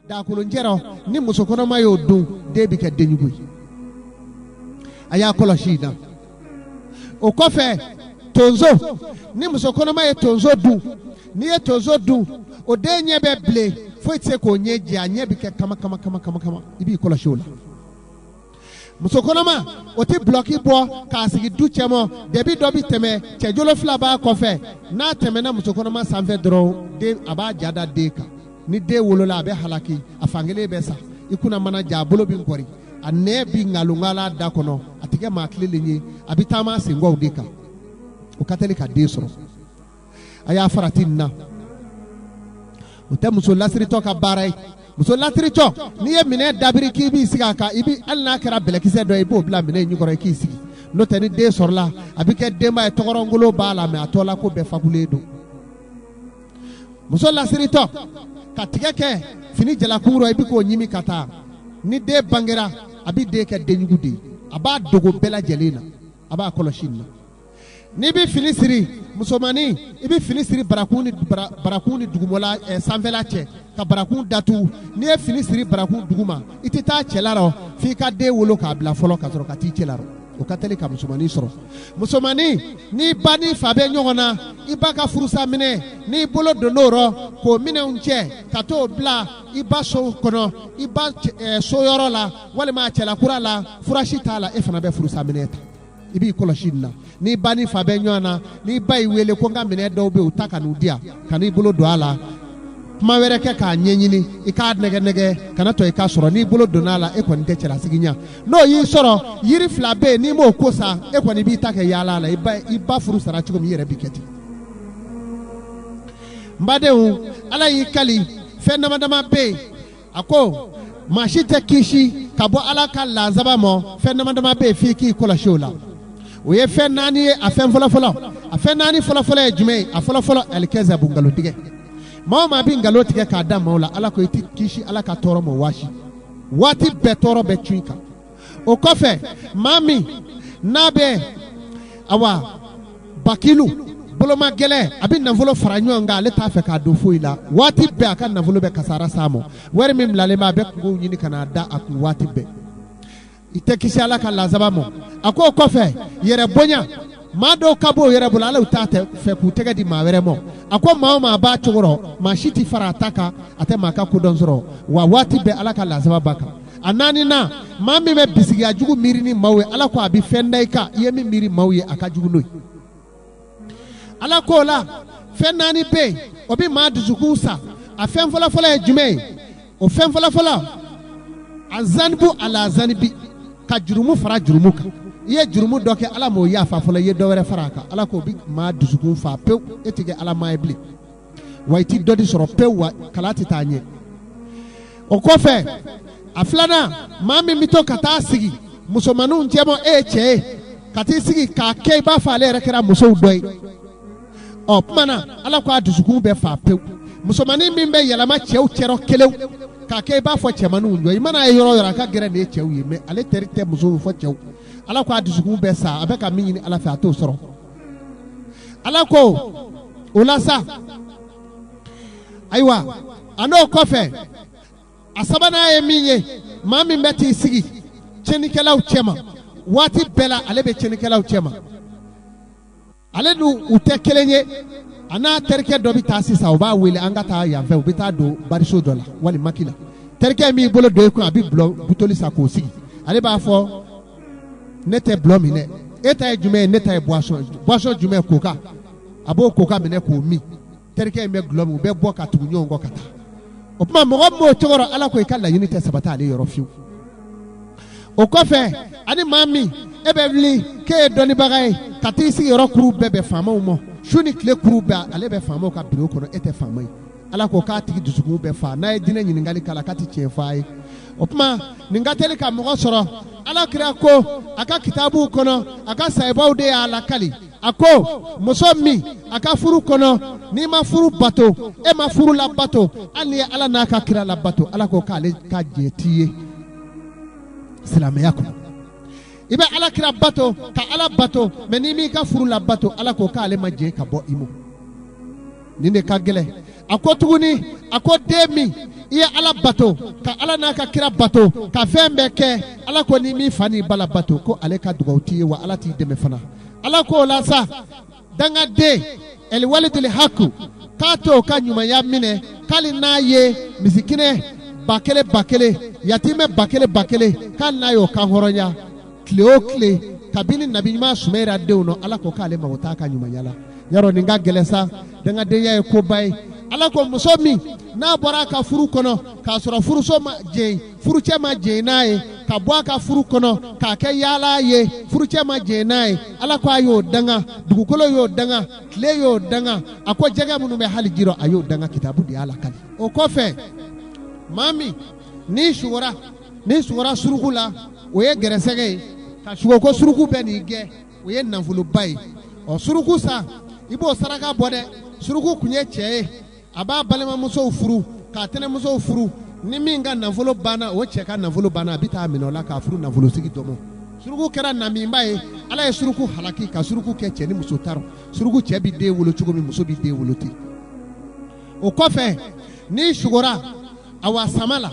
Dakolonjɛrɔ ni muso kɔnɔma y'o dun, den bɛ kɛ denjugu ye. A y'a kɔlɔsi in na. O kɔfɛ, tonso, ni muso kɔnɔma ye tonso dun, n'i ye tonso dun, o den ɲɛ bɛ bilen, foyi tɛ se k'o ɲɛ jɛ, a ɲɛ bɛ kɛ kama kama kama kama kama. I b'i kɔlɔsi o la. Muso kɔnɔma, o tɛ bulɔki bɔ k'a sigi du cɛma. Debi dɔ bɛ tɛmɛ, cɛjolo fila b'a kɔfɛ. N'a tɛmɛna muso kɔnɔma sanfɛ dɔrɔn, den a b'a ja da den kan. Ni den wolola, a bɛ halaki, a fankelen bɛ sa, i kunna mana ja, a bolo bɛ nkɔri, a nɛn bɛ nkalongala da kɔnɔ, a tɛ kɛ maa tilennen ye, a bɛ taama a senkɔw de kan. O ka teli ka den sɔrɔ. A y'a farati nin na. O tɛ muso lasiritɔ ka baara ye. Muso lasiritɔ, n'i ye minɛn dabiri k'i b'i sigi a kan, i bi hali n'a kɛra bɛlɛkisɛ dɔ ye, i b'o bila minɛn in jukɔrɔ i k'i sigi. N'o tɛ, ni den sɔrɔla, a bɛ kɛ denba ye, tɔgɔrɔngolo b'a la, mɛ a tɔ la ko bɛɛ fakulen don. Muso lasiritɔ ka tigɛ kɛ fini jalakun rɔ, i bɛ k'o ɲimi ka taa. Ni den bangera, a bɛ den kɛ denjugu de ye, a b'a dogo bɛɛ lajɛlen na. A b'a kɔlɔsi nin na. N'i bɛ fini siri, musomannin, i bɛ fini siri barakun ni barakun ni dugumala sanfɛla cɛ, ka barakun datugu. N'i ye fini siri barakun duguma, i tɛ taa cɛla rɔ f'i ka den wolo k'a bila fɔlɔ, ka sɔrɔ ka t'i cɛla rɔ. O ka teli ka musomannin sɔrɔ. Musomannin, n'i ba ni fa bɛ ɲɔgɔn na, i ba ka furusa minɛ, n'i bolo donn'o rɔ k'o minɛnw cɛ ka t'o bila i ba so kɔnɔ, i ba so yɔrɔ la walima a cɛlakura la, furasi t'a la, e fana bɛ furusa minɛ ta. I b'i kɔlɔsi nin na. N'i ba ni fa bɛ ɲɔgɔn na, n'i ba y'i wele ko n ka minɛn dɔw bɛ yen, u ta ka n'u di yan, ka n'i bolo don a la, kuma wɛrɛ kɛ k'a ɲɛɲini, i k'a nɛgɛ nɛgɛ, kana to i k'a sɔrɔ. N'i bolo donna a la, e kɔni tɛ cɛlasigi ɲɛ. N'o y'i sɔrɔ, yiri fila bɛ yen, n'i m'o ko sa, e kɔni b'i ta kɛ yaala la. I ba furu sara cogo min, i yɛrɛ b'i kɛ ten. N badenw, Ala y'i kali fɛn dama dama bɛ yen. A ko maa si tɛ kisi ka bɔ Ala ka lazaba ma. Fɛn dama dama bɛ yen, f'i k'i kɔlɔsi o la. O ye fɛn naani ye. A fɛn fɔlɔfɔlɔ, a fɛn naani fɔlɔfɔlɔ ye jumɛn ye? A fɔlɔfɔlɔ, alikɛzabu, nkalon tigɛ. Maa o maa bɛ nkalon tigɛ k'a da maaw la, Ala ko i tɛ kisi Ala ka tɔɔrɔ ma waati waati bɛɛ, tɔɔrɔ bɛ cun i kan. O kɔfɛ, maa min n'a bɛ awa bakilu, boloma gɛlɛn, a bɛ nafolo fara ɲɔgɔn kan, ale t'a fɛ k'a don foyi la, waati bɛɛ a ka nafolo bɛ kasara s'a ma, wari min bilalen bɛ, a bɛ kungow ɲini ka n'a da a kun waati bɛɛ, i tɛ kisi Ala ka lazaba ma. A ko o kɔfɛ, yɛrɛ bonya. Maa dɔw ka b'o yɛrɛ bolo, ala t'a fɛ k'u tɛgɛ di maa wɛrɛ ma. A ko maa o maa b'a cogo rɔ, maa si tɛ fara a ta kan, a tɛ maa ka kodɔn sɔrɔ, wa waati bɛɛ Ala ka lazaba b'a kan. A naaninan, maa min bɛ bisigiya jugu miiri ni maaw ye, Ala ko a bɛ fɛn da i kan, i ye min miiri maaw ye, a ka jugu n'o ye. Ala ko o la, fɛn naani bɛ yen, o bɛ maa dusukun sa. A fɛn fɔlɔfɔlɔ ye jumɛn ye? O fɛn fɔlɔfɔlɔ, a zanibu ala zanibi, ka jurumu fara jurumu kan. I ye jurumu dɔ kɛ, Ala m'o yafa fɔlɔ, i ye dɔ wɛrɛ fara a kan, Ala k'o bɛ maa dusukun fa pewu, e tɛ kɛ Ala maa ye bilen, wa i tɛ dɔ di sɔrɔ pewu, wa kala tɛ taa ɲɛ. O kɔfɛ, a filanan, maa min bɛ to ka taa sigi musomanninw cɛma, e ye cɛ ye, ka t'i sigi k'a kɛ i b'a fɔ ale yɛrɛ kɛra musow dɔ ye, ɔ tuma na, Ala ko a dusukun bɛ fa pewu. Musomannin min bɛ yɛlɛma cɛw cɛrɔ kelen k'a kɛ i b'a fɔ cɛmanninw jɔ, i mana ye yɔrɔ o yɔrɔ, a ka gɛrɛ nin ye cɛw ye, mɛ ale teri tɛ musow fɔ cɛw, Ala ko a dusukun bɛ sa, a bɛ ka min ɲini Ala fɛ, a t'o sɔrɔ. Ala ko o la sa, ayiwa, a n'o kɔfɛ, a sabanan ye min ye, maa min bɛ t'i sigi tiɲɛnikɛlaw cɛma waati bɛɛ la, ale bɛ tiɲɛnikɛlaw cɛma, ale n'u u tɛ kelen ye. A n'a terikɛ dɔ bɛ taa sisan, u b'a wele an ka taa yanfɛ, u bɛ taa don bariso dɔ la wali maki la. Terikɛ min bolo don i kun, a bɛ dɔlɔ butoli san k'o sigi, ale b'a fɔ ne tɛ dɔlɔ min dɛ, e ta ye jumɛn ye? Ne ta ye boisson. Boisson jumɛn? Coca. A b'o coca minɛ k'o min, terikɛ in bɛ dɔlɔ min, u bɛ bɔ ka tugu ɲɔgɔn kɔ ka taa. O tuma, mɔgɔ min b'o cogo rɔ, Ala ko i ka laɲini tɛ sabati ale yɔrɔ fiyewu. O kɔfɛ, ani maa min e bɛ wuli k'e ye dɔnnibaga ye, ka t'i sigi yɔrɔ kuru bɛɛ bɛ faamaw ma, su ni tile kuru bɛɛ, ale bɛ faamaw ka biro kɔnɔ, e tɛ faama ye, Ala ko k'a tigi dusukun bɛ fa, n'a ye diinɛ ɲininkali k'a la, k'a tɛ tiɲɛ fɔ a ye. O tuma, nin ka teli ka mɔgɔ sɔrɔ. Ala kira ko a ka kitabuw kɔnɔ, a ka sahibaw de y'a lakali, a ko muso min a ka furu kɔnɔ, n'i ma furu bato, e ma furu labato, hali n'i ye Ala n'a ka kira labato, Ala ko k'ale ka diɲɛ t'i ye silamɛya kɔnɔ. I bɛ Ala kira bato ka Ala bato, mɛ n'i m'i ka furu labato, Ala ko k'ale ma diɲɛ ka bɔ i ma. Nin de ka gɛlɛn. A ko tuguni, a ko den min I ye Ala bato ka Ala n'a ka kira bato ka fɛn bɛɛ kɛ. Ala ko n'i m'i fa n'i ba labato, ko ale ka dugawu t'i ye, wa Ala t'i dɛmɛ fana. Ala ko o la sa, dangaden ɛliwaliduli haku, k'a t'o ka ɲumanya minɛ, k'ali n'a ye misikinɛ 1000 1000, yatimɛ 1000 1000, k'ali n'a y'o kan hɔrɔnya tile o tile kabini nabi ɲuman Sumayira denw nɔ, Ala ko k'ale mago t'a ka ɲumanya la. Yarɔ, nin ka gɛlɛn sa. Dangadenya ye koba ye. Ala ko muso min n'a bɔra a ka furu kɔnɔ k'a sɔrɔ furuso ma jɛn, furucɛ ma jɛn n'a ye, ka bɔ a ka furu kɔnɔ k'a kɛ yaala ye, furucɛ ma jɛn n'a ye, Ala ko a y'o danga, dugukolo y'o danga, tile y'o danga, a ko jɛgɛ minnu bɛ hali ji rɔ, a y'o danga. Kitabu de y'a lakali. O kɔfɛ, maa min n'i sugora, n'i sugora suruku la, o ye gɛrɛsɛgɛ ye. Ka sugo ko suruku bɛ n'i gɛn, o ye nafoloba ye. Ɔ, suruku sa, i b'o saraka bɔ dɛ. Suruku tun ye cɛ ye, a b'a balimamusow furu k'a tɛnɛmusow furu. Ni min ka nafolo banna, o cɛ ka nafolo banna, a bɛ taa minɛ o la k'a furu nafolosigi dɔ ma. Suruku kɛra naminba ye. Ala ye suruku halaki ka suruku kɛ cɛ ni muso ta. Suruku cɛ bɛ den wolo cogo min, muso bɛ den wolo ten. O kɔfɛ, n'i sugora awa sama la,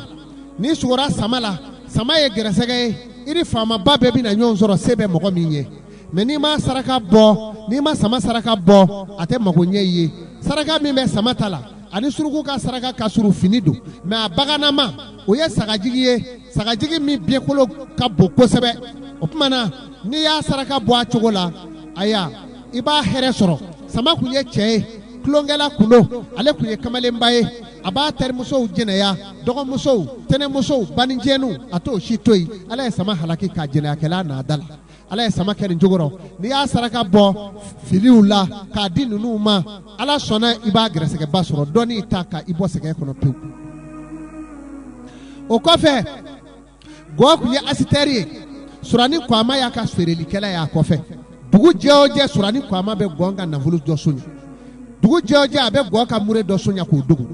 n'i sugora sama la, sama ye gɛrɛsɛgɛ ye. I ni faamaba bɛɛ bɛna ɲɔgɔn sɔrɔ, se bɛ mɔgɔ min ye. Mɛ n'i ma saraka bɔ, n'i ma sama saraka bɔ, a tɛ mago ɲɛ i ye. Saraka min bɛ sama ta la ani suruku ka saraka ka surun, fini don, mɛ a bagannama, o ye sagajigi ye, sagajigi min biɲɛkolo ka bon kosɛbɛ. O tuma na, n'i y'a saraka bɔ a cogo la, aya, i b'a hɛrɛ sɔrɔ. Sama kun ye cɛ ye, tulonkɛla kun don, ale kun ye kamalenba ye. A b'a terimusow jɛnɛya, dɔgɔmusow, tɛnɛmusow, banicɛninw, a t'o si to yen. Ala ye sama halaki k'a jɛnɛyakɛla n'a da la. Ala ye sama kɛ nin cogo rɔ. N'i y'a saraka bɔ finiw la k'a di ninnu ma, Ala sɔnna, i b'a gɛrɛsɛgɛba sɔrɔ. Dɔnni ta ka i bɔ sɛgɛn kɔnɔ pewu. O kɔfɛ, gɔ tun ye asitɛri ye. Suranin Kwama y'a ka feerelikɛla y'a kɔfɛ. Dugu jɛ o jɛ, Suranin Kwama bɛ gɔ ka nafolo dɔ sonya. Dugu jɛ o jɛ, a bɛ gɔ ka mure dɔ sonya k'o dogo.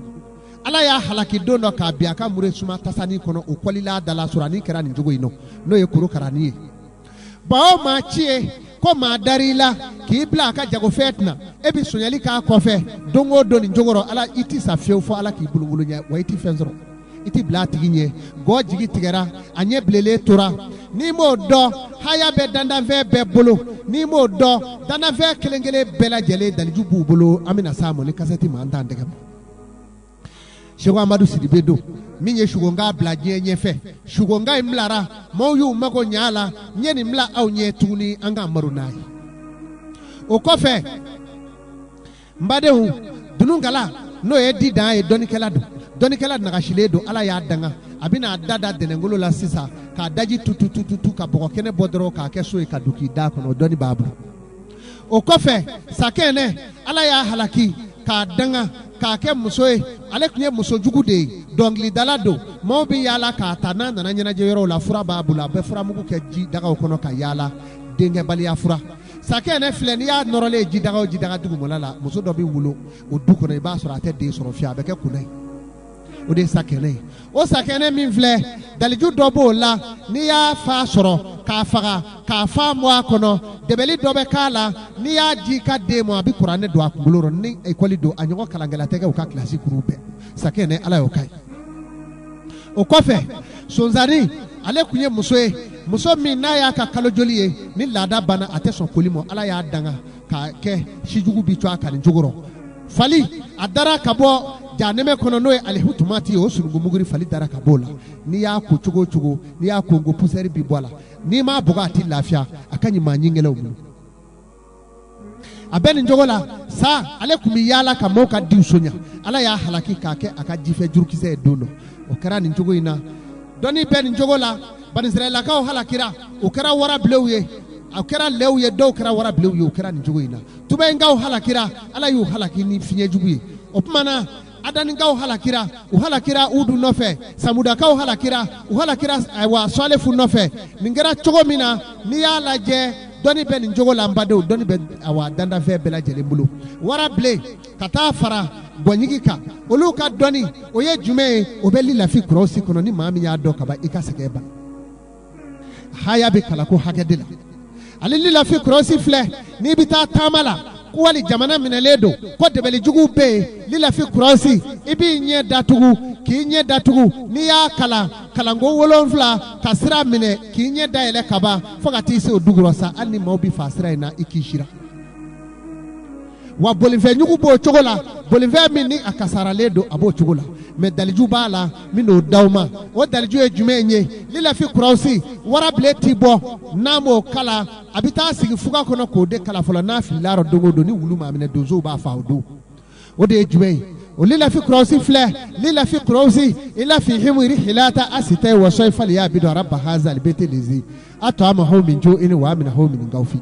Ala y'a halaki don dɔ k'a bin a ka mure suma tasani kɔnɔ, o kɔlila da la. Suranin kɛra nin cogo in nɔ, n'o ye korokaranin ye. Ba o maa ci ye ko maa dar'i la k'i bila a ka jagofɛn tɛna, e bɛ sonyali k'a kɔfɛ don o don nin cogo rɔ, Ala, i tɛ sa fiyewu fo Ala k'i bolokolo ɲɛ, wa i tɛ fɛn sɔrɔ, i tɛ bila a tigi ɲɛ. Gɔ jigi tigɛra, a ɲɛ bilenlen tora. N'i m'o dɔn, haya bɛ dandanfɛn bɛɛ bolo. N'i m'o dɔn, dandanfɛn kelen kelen bɛɛ lajɛlen daliju b'u bolo. An bɛna s'a ma ni kasɛti ma, an t'an tɛgɛ ma. Seko Amadu Sidibe don min ye sugonka bila diɲɛ ɲɛfɛ. Sugonka in bilara, maaw y'u mago ɲa a la. N ye nin bila aw ɲɛ tuguni, an k'an baro n'a ye. O kɔfɛ, n badenw, dununkala, n'o ye di dan ye, dɔnnikɛla don, dɔnnikɛla nagasilen don. Ala y'a danga, a bɛna a da da dɛnɛnkolo la sisan k'a daji tutututu ka bɔgɔ kɛnɛ bɔ dɔrɔn k'a kɛ so ye ka don k'i da kɔnɔ. Dɔnni b'a bolo. O kɔfɛ, Sakɛnɛ, Ala y'a halaki k'a danga k'a kɛ muso ye. Ale tun ye musojugu de ye, dɔnkilidala don, maaw bɛ yaala k'a ta n'a nana ɲɛnajɛ yɔrɔw la. Fura b'a bolo, a bɛ furamugu kɛ ji dagaw kɔnɔ ka yaala, denkɛbaliya fura. Sakɛnɛ filɛ, n'i y'a nɔrɔlen ye jidaga o jidaga dugumala la, muso dɔ bɛ wolo o du kɔnɔ, i b'a sɔrɔ a tɛ den sɔrɔ fiyewu, a bɛ kɛ kuna ye. O de ye Sakɛnɛ ye. O Sakɛnɛ min filɛ, daliju dɔ b'o la, n'i y'a fa sɔrɔ k'a faga k'a fa mɔ a kɔnɔ, dɛbɛli dɔ bɛ k'a la, n'i y'a di i ka den ma, a bɛ kuranɛ don a kunkolo rɔ. Ni ekɔli don, a ɲɔgɔn kalankɛla tɛ kɛ u ka kilasi kuru bɛɛ. Sakɛnɛ, Ala y'o k'a ye. O kɔfɛ, Sonsannin, ale tun ye muso ye, muso min n'a y'a ka kalo joli ye, ni laada banna, a tɛ sɔn koli ma. Ala y'a danga k'a kɛ sijugu bi to a kan nin cogo rɔ. Fali, a dara ka bɔ janɛmɛ kɔnɔ, n'o ye alihutumati ye, o sununkun muguri, fali dara ka b'o la. N'i y'a ko cogo o cogo, n'i y'a konko, poussière bi bɔ a la. N'i m'a bugɔ, a tɛ lafiya. A ka ɲi maa ɲingɛlɛw bolo. A bɛ nin cogo la sa. Ale tun bɛ yaala ka maaw ka diw sonya. Ala y'a halaki k'a kɛ a ka jifɛ jurukisɛ ye don dɔ. O kɛra nin cogo in na. Dɔnni bɛ nin cogo la. Banisirayilakaw halakira, u kɛra warabilenw ye, a kɛra lɛw ye, dɔw kɛra warabilenw ye. O kɛra nin cogo in na. Tubayinkaw halakira, Ala y'u halaki ni fiɲɛ jugu ye. O tuma na, Adanikaw halakira, u halakira Udu nɔfɛ. Samudakaw halakira, u halakira ayiwa Salefu nɔfɛ. Nin kɛra cogo min na, n'i y'a lajɛ, dɔnni bɛ nin cogo la. N badenw, dɔnni bɛ awa dandanfɛn bɛɛ lajɛlen bolo. Warabilen ka taa fara gɔɲigi kan, olu ka dɔnni o ye jumɛn ye? O bɛ lilafi kurɔsi kɔnɔ. Ni maa min y'a dɔn kaban, i ka sɛgɛn ban. Haya bɛ kalan ko hakɛ de la. Ale lilafi kurɔsi filɛ, n'i bɛ taa taama la, ko wali jamana minɛlen don, ko dɛbɛlijuguw bɛ yen, lilafi kurasi, i b'i ɲɛ datugu, k'i ɲɛ datugu, n'i y'a kalan kalanko 7 ka sira minɛ k'i ɲɛ dayɛlɛ ka ban fo ka t'i se o dugu sa, hali ni maaw bɛ faa sira in na, i kisira. Wa bolifɛn jugu b'o cogo la, bolifɛn min ni a kasaralen don, a b'o cogo la, mais daliju b'a la min n'o d'aw ma. O daliju ye jumɛn ye? Lilafi kurasi, warabilen ti bɔ n'a m'o kalan, a bɛ taa sigi fuga kɔnɔ k'o de kalan fɔlɔ. N'a filila rɔ don o don, ni wulu m'a minɛ, donsow b'a faa o don. O de ye jumɛn ye? O lilafi kurasi filɛ, lilafi kurasi ilafihim rihilata asitayi wa sayifi faliyabudu raba hazal beti lezi at'amahum min ju'in wa aminahum min kawfi.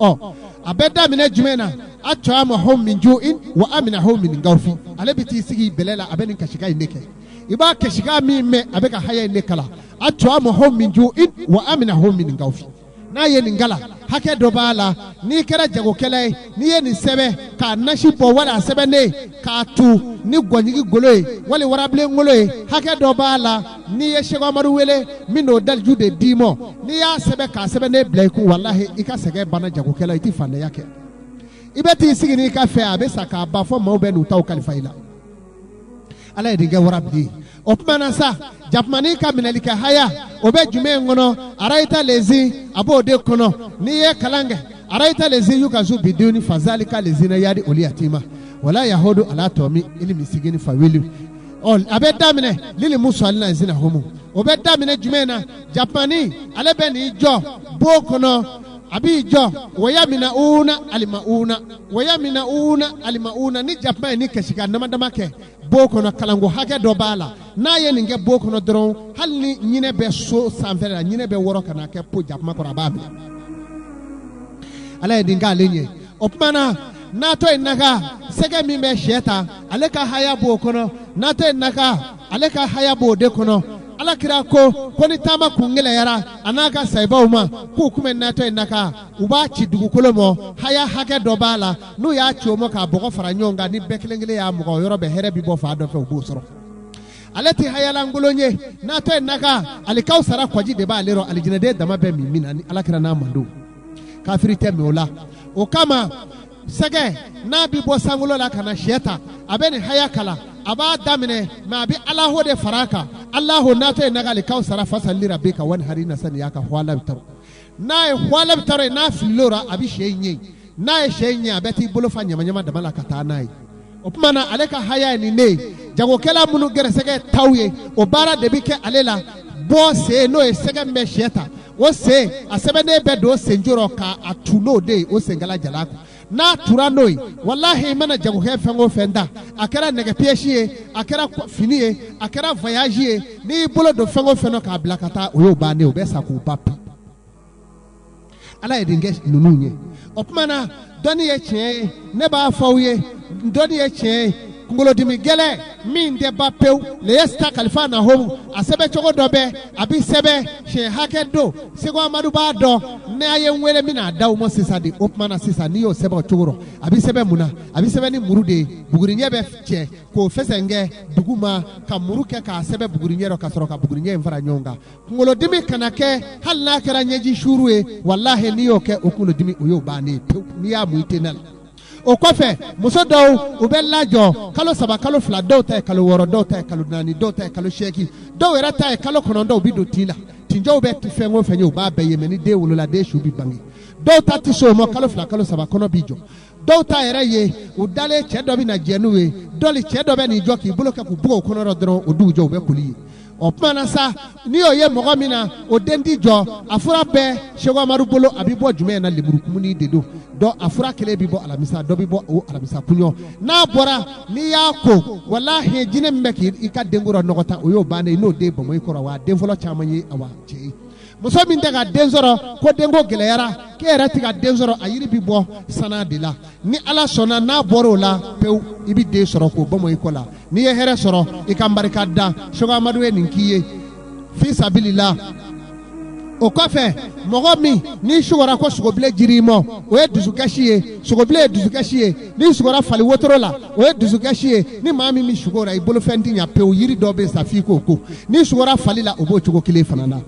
Ɔ, a bɛ daminɛ jumɛn na? At'amahum min ju'in wa aminahum min kawfi. Ale bɛ t'i sigi bɛlɛ la, a bɛ nin kasika in de kɛ. I b'a kasika min mɛn, a bɛ ka haya in de kalan, at'amahum min ju'in wa aminahum min kawfi. N'a ye nin kalan, hakɛ dɔ b'a la. N'i kɛra jagokɛla ye, n'i ye nin sɛbɛn k'a nasi bɔ, wali a sɛbɛnnen k'a tu ni gɔnjigi golo ye wali warabilen golo ye, hakɛ dɔ b'a la. N'i ye Sɛku Amadu wele, min n'o daliju de d'i ma, n'i y'a sɛbɛn k'a sɛbɛnnen bila i kun, walahi i ka sɛgɛn banna. Jagokɛla, i tɛ fantanya kɛ. I bɛ t'i sigi n'i ka fɛn, a bɛ sa k'a ban fɔ maaw bɛ n'u taw kalifa i la. Ala ye nin kɛ warabilen ye. O tuma na sa, jakumani ka minɛli kɛ haya, o bɛ jumɛn kɔnɔ? Arayita lezi, a b'o de kɔnɔ. N'i ye kalan kɛ, arayita lezi yukazibu bidini fazalika lezi yadi ol yatima wala yahudu ala tɔmi ili misikini fawili. Ɔ, a bɛ daminɛ lili musalina lezina humu. O bɛ daminɛ jumɛn na? Jakumani, ale bɛ n'i jɔ bon kɔnɔ, a b'i jɔ wayamina una alima una wayamina una alima una. Ni jakuma ye ni kasika dama dama kɛ bon kɔnɔ, kalanko hakɛ dɔ b'a la. N'a ye nin kɛ bon kɔnɔ dɔrɔn, hali ni ɲinɛ bɛ so sanfɛ la, ɲinɛ bɛ wɔrɔ ka na kɛ po jakuma kɔrɔ, a b'a minɛ. Ala ye nin k'ale ɲɛ. O tuma na, n'atɔ ye naka sɛgɛ min bɛ sɛ ta, ale ka haya b'o kɔnɔ. N'atɔ ye naka, ale ka haya b'o de kɔnɔ. Ala kira ko ni taama kun gɛlɛyara a n'a ka sayibaw ma, k'u kun bɛ natɔ ye naka, u b'a ci dugukolo ma, haya hakɛ dɔ b'a la. N'u y'a ci o ma k'a bɔgɔ fara ɲɔgɔn kan, ni bɛɛ kelen kelen y'a mɔgɔ yɔrɔ bɛɛ, hɛrɛ bɛ bɔ fan dɔ fɛ, u b'o sɔrɔ. Ale tɛ hayalankolon ye. N'atɔ ye naka, alikawusara kɔji de b'ale rɔ, alijinɛden dama bɛ min min na ni ala kira n'a mando, kafiri tɛ min o la. O kama, sɛgɛ n'a bɛ bɔ sankolo la ka na sɛ ta, a bɛ nin haya kalan, a b'a daminɛ, mais a bɛ alahu de fara a kan. Alahu n'atɔ ye naka alikawusara fasali rabika wanihari inna saniyaka huwal abtaru. N'a ye huwal abtaru ye, n'a filil'o la, a bɛ sɛ in ye. N'a ye sɛ in ye, a bɛ t'i bolo fa ɲamaɲama dama la ka taa n'a ye. O tuma na, ale ka haya ye nin de ye. Jagokɛla minnu gɛrɛsɛgɛ taw ye, o baara de bɛ kɛ ale la. Bɔ sen, n'o ye sɛgɛ min bɛ sɛ ta, o sen a sɛbɛnnen bɛ don senjo rɔ k'a tu n'o de ye, o senkala jala kun. N'a tura n'o ye, walahi i mana jagokɛ fɛn o fɛn ta, a kɛra nɛgɛ pièce ye, a kɛra fini ye, a kɛra voyage ye, n'i y'i bolo don fɛn o fɛn k'a bila ka taa, o y'o bannen, o bɛ sa k'o ban pewu. Ala ye nin kɛ ninnu ye. O tuma na, dɔnni ye tiɲɛ ye, ne b'a fɔ aw ye, dɔnni ye tiɲɛ ye. Kunkolodimi gɛlɛn min tɛ ban pewu, leyɛsita kalifa na homu, a sɛbɛn cogo dɔ bɛ, a bɛ sɛbɛn siɲɛ hakɛ don. Seko Amadu b'a dɔn. N'a ye n wele, n bɛna d'aw ma sisan de. O tuma na sisan, n'i y'o sɛbɛn o cogo rɔ, a bɛ sɛbɛn mun na? A bɛ sɛbɛn ni muru de ye. Buguriɲɛ bɛ cɛ k'o fɛsɛn kɛ dugu ma, ka muru kɛ k'a sɛbɛn buguriɲɛ rɔ, ka sɔrɔ ka buguriɲɛ in fara ɲɔgɔn kan. Kunkolodimi kana kɛ, hali n'a kɛra ɲɛji suuru ye, walahi n'i y'o kɛ, o kunkolodimi o y'o bannen ye pewu. N'i y'a mun, i tɛ na la. O kɔfɛ, muso dɔw, u bɛ lajɔ kalo 3, kalo 2, dɔw ta ye kalo 6, dɔw ta ye kalo 4, dɔw ta ye kalo 8, dɔw yɛrɛ ta ye kalo 9. U bɛ don tin la, tinjɔw bɛ fɛn o fɛn ye, u b'a bɛɛ ye. Mais ni den wolola, den su bɛ bange. Dɔw ta tɛ se o ma, kalo 2, kalo 3, kɔnɔ b'i jɔ. Dɔw ta yɛrɛ ye, u dalen, cɛ dɔ bɛ na jɛ n'u ye, dɔli cɛ dɔ bɛ n'i jɔ k'i bolo kɛ k'u bugɔ u kɔnɔ rɔ dɔrɔn, o dugu jɛ, u bɛ koli ye. O tuma na sa, n'i y'o ye mɔgɔ min na, o den ti jɔ. A fura bɛɛ Seko Amadu bolo. A bɛ bɔ jumɛn na? Lemurukumuni de don. Dɔ a fura kelen bɛ bɔ alamisa, dɔ bɛ bɔ o alamisa kunɲɔgɔn. N'a bɔra, n'i y'a ko, walahi jinɛ min bɛ k'i ka denko rɔ nɔgɔ ta, o y'o bannen ye. N'o den bɔnbɔn i kɔrɔ, wa den fɔlɔ caman ye awa cɛ ye. Muso min tɛ ka den sɔrɔ, ko denko gɛlɛyara, k'e yɛrɛ tɛ ka den sɔrɔ, a yiri bɛ bɔ sana de la. Ni Ala sɔnna, n'a bɔra o la pewu, i bɛ den sɔrɔ k'o bɔnbɔn i kɔ la. N'i ye hɛrɛ sɔrɔ, i ka barika da Seko Amadu ye nin k'i ye fi sabilila. O kɔfɛ, mɔgɔ min n'i sugora ko sogobilen jiri ma, o ye dusukasi ye. Sogobilen ye dusukasi ye. N'i sugora fali wotoro la, o ye dusukasi ye. Ni maa min bɛ sugo la, i bolofɛn tɛ ɲa pewu. Yiri dɔ bɛ sa f'i k'o ko. N'i sugora fali la, o b'o cogo kelen fana na.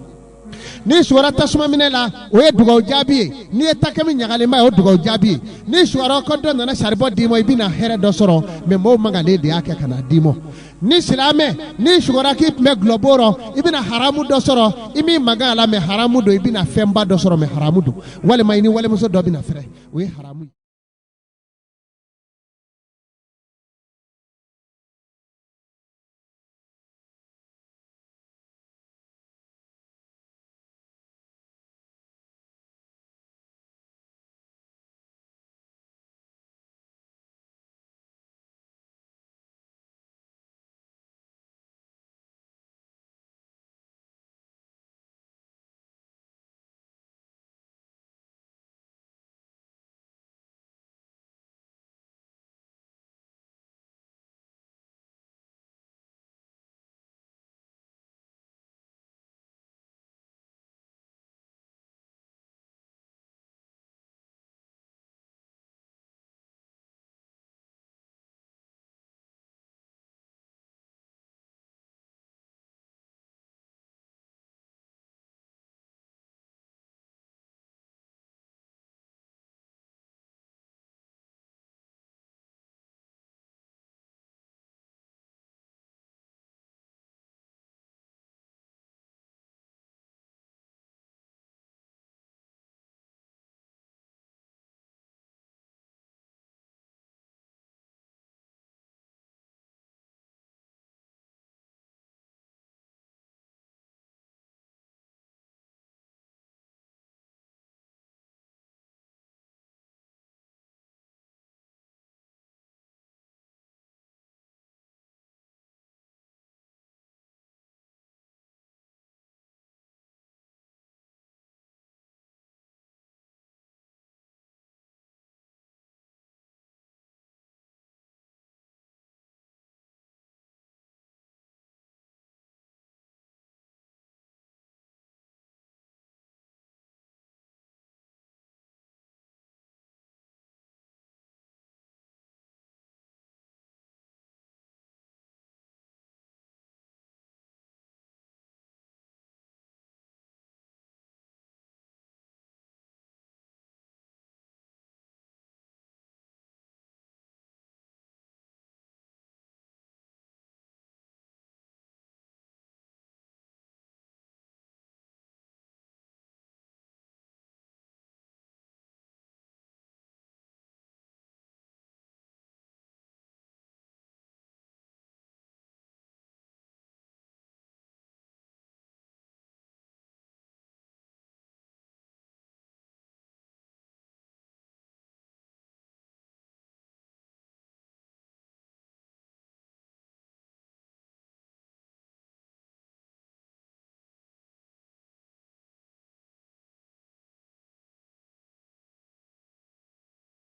N'i sugora tasuma minɛ la, o ye dugawu jaabi ye. N'i ye takami ɲagalenba ye, o ye dugawu jaabi ye. N'i sugora ko dɔ nana saribɔn d'i ma, i bɛna hɛrɛ dɔ sɔrɔ, mais mɔgɔw magalen de y'a kɛ ka na d'i ma. Ni silamɛ, n'i sugora k'i tun bɛ gulɔbon rɔ, i bɛna haramu dɔ sɔrɔ, i m'i magan a la, mais haramu don. I bɛna fɛnba dɔ sɔrɔ, mais haramu don. Walima i ni walimuso dɔ bɛna fɛrɛ, o ye haramu ye.